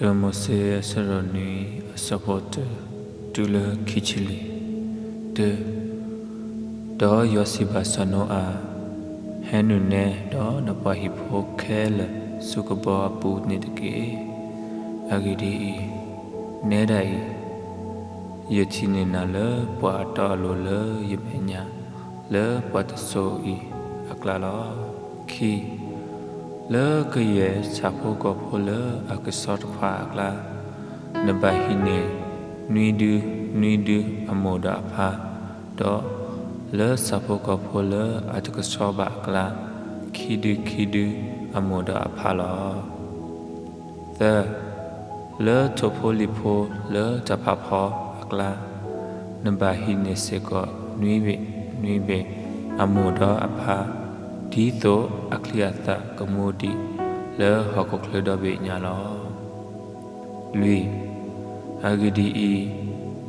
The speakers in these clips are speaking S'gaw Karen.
တၢမိၤၡ့အဆၢဒိၣ်နွံ အဆၢဖိတၢ တုၤလၢခံဆံလွံၢ်. တၢ, ဒီးယွၤစံးဘၣ်စီၤနိအၤ, ဟဲနုာ်နဲဒီးနပှၤဟံၣ်ဖိခဲလၢာ်ဆူကဘီအပူၤန့ၣ်တက့ၢ်. အဂ့ၢ်ဒ်အံၤ, နဲဒၣ်အံၤ, ယထံၣ်န့ၢ်နၤလၢပှၤအတီအလိၤလၢယမဲာ်ညါ, လၢပှၤတစိၤအံၤအကျါလီၤ. ခံ, လၢကယဲၢ်ဆၣ်ဖိကီၢ်ဖိလၢအကဆှီတဖၣ်အကျါ, နဘၣ်ဟံးန့ၢ်နွံဒုနွံဒုအမိၢ်ဒီးအဖါ, ဒီးလၢဆၣ်ဖိကီၢ်ဖိလၢအတကဆှီဘၣ်အကျါ, ခံဒုခံဒုအမိၢ်ဒီးအဖါလီၤ. သၢ, လၢထိၣ်ဖိလံၣ်ဖိလၢတၢ်ဖးဖီအကျါ, နဘၣ်ဟံးန့ၢ်စ့ၢ်ကီးနွံဘ့ၣ်နွံဘ့ၣ်အမိၢ်ဒီးအဖါ, ဒ်သိးအချံအသၣ်ကမူဒံးလၢဟီၣ်ခိၣ်ချၢဒီဘ့ၣ်ညါလီၤ. လွံၢ်, အဂ့ၢ်ဒ်အံၤ,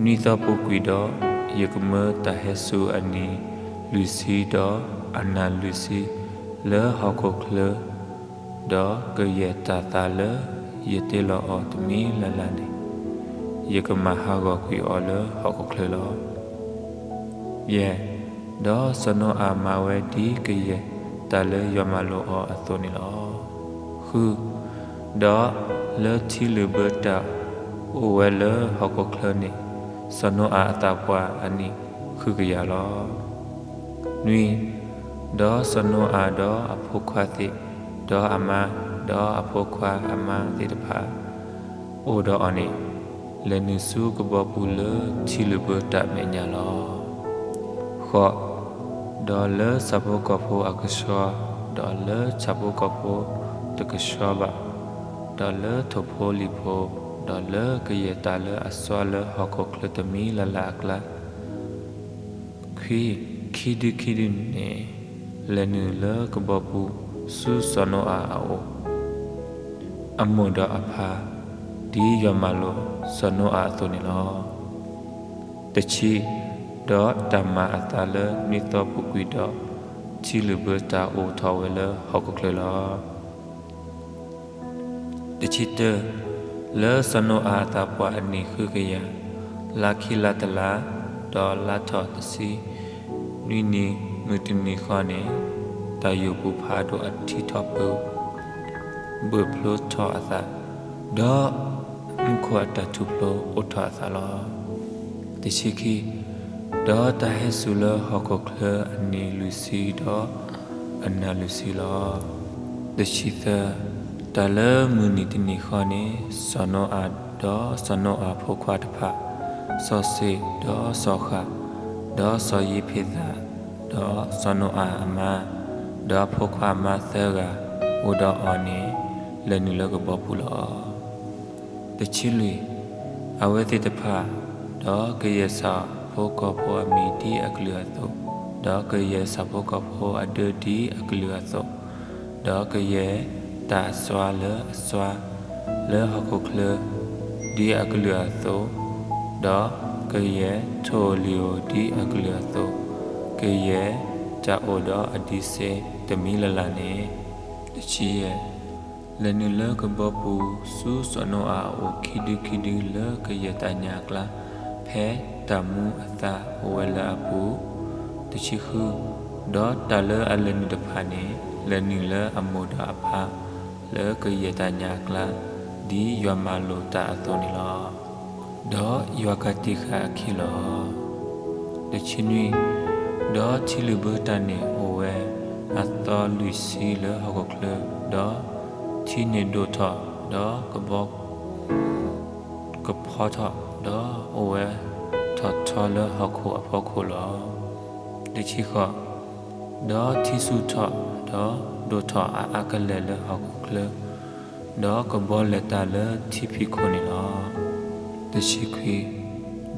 နွံသီပူၤကွံာ်ဒီး, ယကမၢတၢ်ဟဲစူၤအနံၤလွံၢ်ဆံဒီးအနၤလွံၢ်ဆံ လၢဟီၣ်ခိၣ်ချၢ, ဒီးကယဲၢ်တၢ်သၣ်လၢယတ့လီၤအီၤတမံၤလၢ်လၢ်န့ၣ်, ယကမၤဟးဂီၤကွံာ်အီၤလၢဟီၣ်ခိၣ်ချၢလီၤ. ယဲၢ်, ဒီးစီၤနိအၤမၤဝဲဒ်ကယဲၢ်တၢ်လၢယွၤမၤလိာ်အီၤအသိးန့ၣ်လီၤ. ဃု, ဒီးလၢထံလုာ်ဘၢတၢ်အိၣ်ဝဲလၢဟီၣ်ခိၣ်ချၢန့ၣ်, စီၤနိအၤအသးပှၢ်အနံၣ်ဃုကယၤလီၤ. နွံ, ဒီးစီၤနိအၤဒီးအဖိခွါသ့ၣ်, ဒီးအမါ, ဒီးအဖိခွါအမါသ့ၣ်တဖၣ် အိၣ်ဒီးအီၤန့ၣ်, လဲၤနုာ်ဆူကဘီပူၤလၢထံလုာ်ဘၢတၢ်မဲာ်ညါလီၤ. ဃိး, ဒီးလၢဆၣ်ဖိကီၢ်ဖိအကဆှီ, ဒီးလၢဆၣ်ဖိကီၢ်ဖိတကဆှီဘၣ်, ဒီးလၢထိၣ်ဖိလံၣ်ဖိ, ဒီးလၢကယဲၢ်တၢ်လၢအစွါလၢဟီၣ်ခိၣ်ချၢတမံၤလၢ်လၢ်အကျါ, ခွံ, ခံဒုခံဒုန့ၣ်, လဲၤနုာ်လၢကဘီပူၤဆူစီၤနိအၤအအိၣ် အမိၢ်ဒီးအဖါ, ဒ်ယွၤမၤလိာ်စီၤနိအၤအသိးန့ၣ်လီၤ. တဆံ, ဒီးတၢ်မၤအသးလၢနွံသီပူၤကွံာ်ဒီး, ထံလုာ်ဘၢတၢ်အိၣ်ထီၣ်ဝဲလၢဟီၣ်ခိၣ်ချၢလီၤ. တဆံတၢ, လၢစီၤနိအၤအသးပှၢ်အနံၣ်ဃုကယၤ, လါခံလါတလါ, ဒီးလါထီၣ်တဆံနွံနံၤမုၢ်တနံၤဃီန့ၣ်, တၢ်ယိာ်ပူၤဖးဒိၣ်အထံထီၣ်ပၢၤ ဘၢၣ်ဖျိထီၣ်အသး, ဒီးမူခိၣ်အတၢ်ထူၣ်ဖျိအိၣ်ထီၣ်အသးလီၤ. တဆံခံ, ဒီးတၢ်ဟဲစူၤလၢဟီၣ်ခိၣ်ချၢအနံၤလွံၢ်ဆံဒီးအနၤလွံၢ်ဆံလီၤ. တဆံသၢ, တၢ်လၢမုၢ်နံၤတနံၤဃီန့ၣ်, စီၤနိအၤဒီးစီၤနိအၤဖိခွါတဖၣ်, စီၤၡ့ၣ်ဒီးစီၤဃၣ်, ဒီးစီၤယ့းဖ့းသး, ဒီးစီၤနိအၤအမါ, ဒီးအဖိခွါအမါသၢဂၤ အိၣ်ဒီးအီၤန့ၣ်, လဲၤနုာ်လၢကဘီပူၤလီၤ. တဆံလွံၢ်, အဝဲသ့ၣ်တဖၣ်, ဒီးကယဲၢ်ဆၣ်ဖိကီၢ်ဖိအမံၤဒ်အကလုာ်အသိး, ဒီးကယဲၢ်ဆၣ်ဖိကီၢ်ဖိအဒၢဒ်အကလုာ်အသိး, ဒီးကယဲၢ်တၢ်အစွါလၢအစွါ လၢဟီၣ်ခိၣ်ချၢ ဒ်အကလုာ်အသိး, ဒီးကယဲၢ်ထိၣ်ဧိၤလံၤဧိၤဒ်အကလုာ်အသိး, ကယဲၢ်တၢ်အိၣ်ဒီးအဒံးစ့တမံၤလၢ်လၢ်န့ၣ်, တဆံယဲၢ်, လဲၤနုာ်လၢကဘီပူၤဆူစီၤနိအၤအအိၣ်ခံဒုခံဒုလၢကယဲၢ်တၢ်ညၣ်အကျါ, ဖဲတၢ်မူအသါအိၣ်ဝဲလၢအပူၤ, တဆံဃု, ဒီးတၢ်လၢအလဲၤနုာ်တဖၣ်န့ၣ်, လဲၤနုာ်လၢအမိၢ်ဒီးအဖါ လၢကယဲၢ်တၢ်ညၣ်အကျါ, ဒ်ယွၤမၤလိာ်တၢ်အသိးန့ၣ်လီၤ. ဒီးယွၤကးတံာ်ဃာ်အခံလီၤ. တဆံနွံ, ဒီးထံလုာ်ဘၢတၢ်န့ၣ်အိၣ်ဝဲအသီလွံၢ်ဆံလၢဟီၣ်ခိၣ်ချၢ, ဒီးထံန့ၣ်ဒိၣ်ထီၣ်, ဒီးကဘီ ကဖီထီၣ်, ဒီးအိၣ်ဝဲထီၣ်ထီလၢဟီၣ်ခိၣ်အဖီခိၣ်လီၤ. တဆံဃိး, ဒီးထံဆူၣ်ထီၣ်, ဒီးဒိၣ်ထီၣ်အါအါကလဲာ်လၢဟီၣ်ခိၣ်ချၢ, ဒီးကဘီလဲၤတၢ်လၢထံဖံးခိၣ်န့ၣ်လီၤ. တဆံခွံ,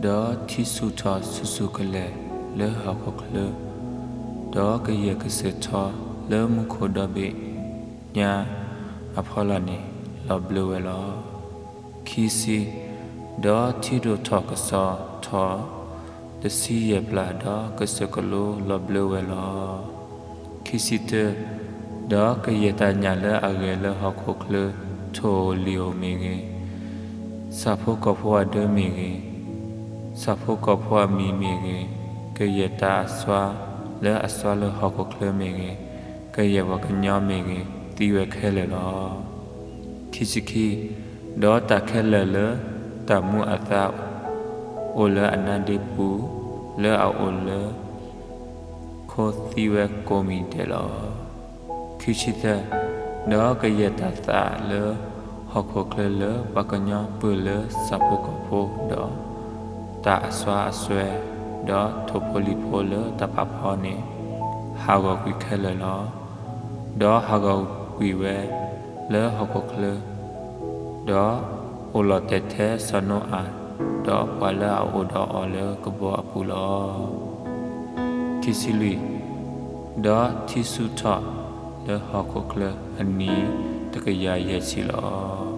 ဒီးထံဆူၣ်ထီၣ်ဆူၣ်ဆူၣ်ကလဲာ်လၢဟီၣ်ခိၣ်ချၢ, ဒီးကယဲၢ်ကစၢၢ်ထီလၢမူခိၣ်ဒီဘ့ၣ်ညါအဖီလာ်န့ၣ် လီၤဘျၢဝဲလီၤ. ခံဆံ, ဒီးထံဒိၣ်ထီၣ်ကစီၤထီၣ်, တဆံယဲၢ်ပျၢ်ဒီးကစၢၢ်ကလိလီၤဘျၢဝဲလီၤ. ခံဆံတၢ, ဒီးကယဲၢ်တၢ်ညၣ်လၢအဂဲၤလၢဟီၣ်ခိၣ်ချၢ, ထိၣ်ဧိၤလံၤဧိၤမ့ၢ်ဂ့ၤ, ဆၣ်ဖိကီၢ်ဖိအဒၢမ့ၢ်ဂ့ၤ, ဆၣ်ဖိကီၢ်ဖိအမံၤမ့ၢ်ဂ့ၤ, ကယဲၢ်တၢ်အစွါလၢအစွါလၢဟီၣ်ခိၣ်ချၢမ့ၢ်ဂ့ၤ, ကယဲၢ်ပှၤကညီမ့ၢ်ဂ့ၤ, သံဝဲခဲလၢာ်လီၤ. ခံဆံခံ, ဒီးတၢ်ခဲလၢာ်လၢတၢ်မူအသး အိၣ်လၢအနါဒ့ပူၤ လၢအအိၣ်လၢ ခိသံဝဲကိးမံၤဒဲးလီၤ. ခံဆံသၢ, ဒီးကယဲၢ်တၢ်သးလၢဟီၣ်ခိၣ်ချၢလၢပှၤကညီပၢၢ်လၢဆၣ်ဖိကီၢ်ဖိဒီး တၢ်အစွါအစွဲ ဒီးထိၣ်ဖိလံၣ်ဖိလၢတၢ်ဖးဖီန့ၣ် ဟးဂီၤကွံာ်ခဲလၢာ်လီၤ. ဒီးဟးဂီၤကွံာ်ဝဲလၢဟီၣ်ခိၣ်ချၢ ဒီးအိၣ်လီၤတဲာ်ထဲစီၤနိအၤ ဒီးပှၤလၢအအိၣ်ဒီးအီၤလၢကဘီအပူၤလီၤ. ခံဆံလွံၢ်, ဒီးထံဆူၣ်ထီၣ်လၢဟီၣ်ခိၣ်ချၢအနံၣ်တကယၤယဲၢ်ဆံလီၤ.